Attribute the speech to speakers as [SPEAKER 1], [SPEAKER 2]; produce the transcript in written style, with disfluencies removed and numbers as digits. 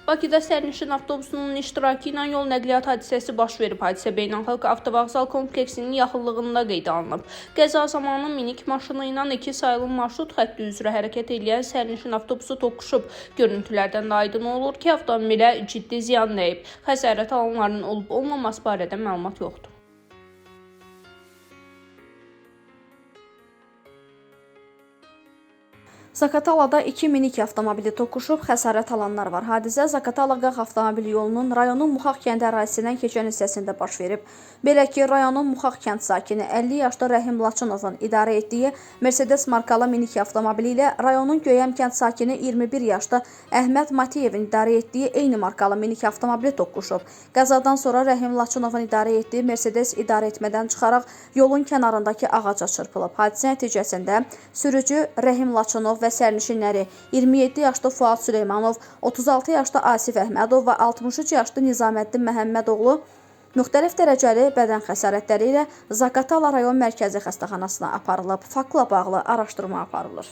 [SPEAKER 1] Bakıda sərnişin avtobusunun iştirakı ilə yol nəqliyyat hadisəsi baş verib. Hadisə beynəlxalq avtovağzal kompleksinin yaxınlığında qeydə alınıb. Qəza zamanı minik maşını ilə 2 sayılı marşrut xətti üzrə hərəkət edən sərnişin avtobusu toqquşub. Görüntülərdən də aydın olur ki, avtomobilə ciddi ziyan dəyib. Xəsarət alanların olub-olmaması barədə məlumat yoxdur.
[SPEAKER 2] Zaqatalada 2 minik avtomobili toqquşub, xəsarət alanlar var. Hadisə Zaqatala-Qax avtomobil yolunun rayonun Muxaq kəndi ərazisindən keçən hissəsində baş verib. Belə ki, rayonun Muxaq kənd sakini 50 yaşlı Rəhim Laçınovun idarə etdiyi Mercedes markalı minik avtomobili ilə rayonun Göyəm kənd sakini 21 yaşlı Əhməd Matiyevin idarə etdiyi eyni markalı minik avtomobili toqquşub. Qəzadan sonra Rəhim Laçınovun idarə etdiyi Mercedes idarə etmədən çıxaraq yolun kənarındakı ağaca çırpılıb. Hadisə nəticəsində sürücü Rəhim Laçınov və sərnişinləri 27 yaşlı Fuad Süleymanov, 36 yaşlı Asif Əhmədov və 63 yaşlı Nizaməddin Məhəmmədoğlu müxtəlif dərəcəli bədən xəsarətləri ilə Zaqatala rayon mərkəzi xəstəxanasına aparılıb. Faktla bağlı araşdırma aparılır.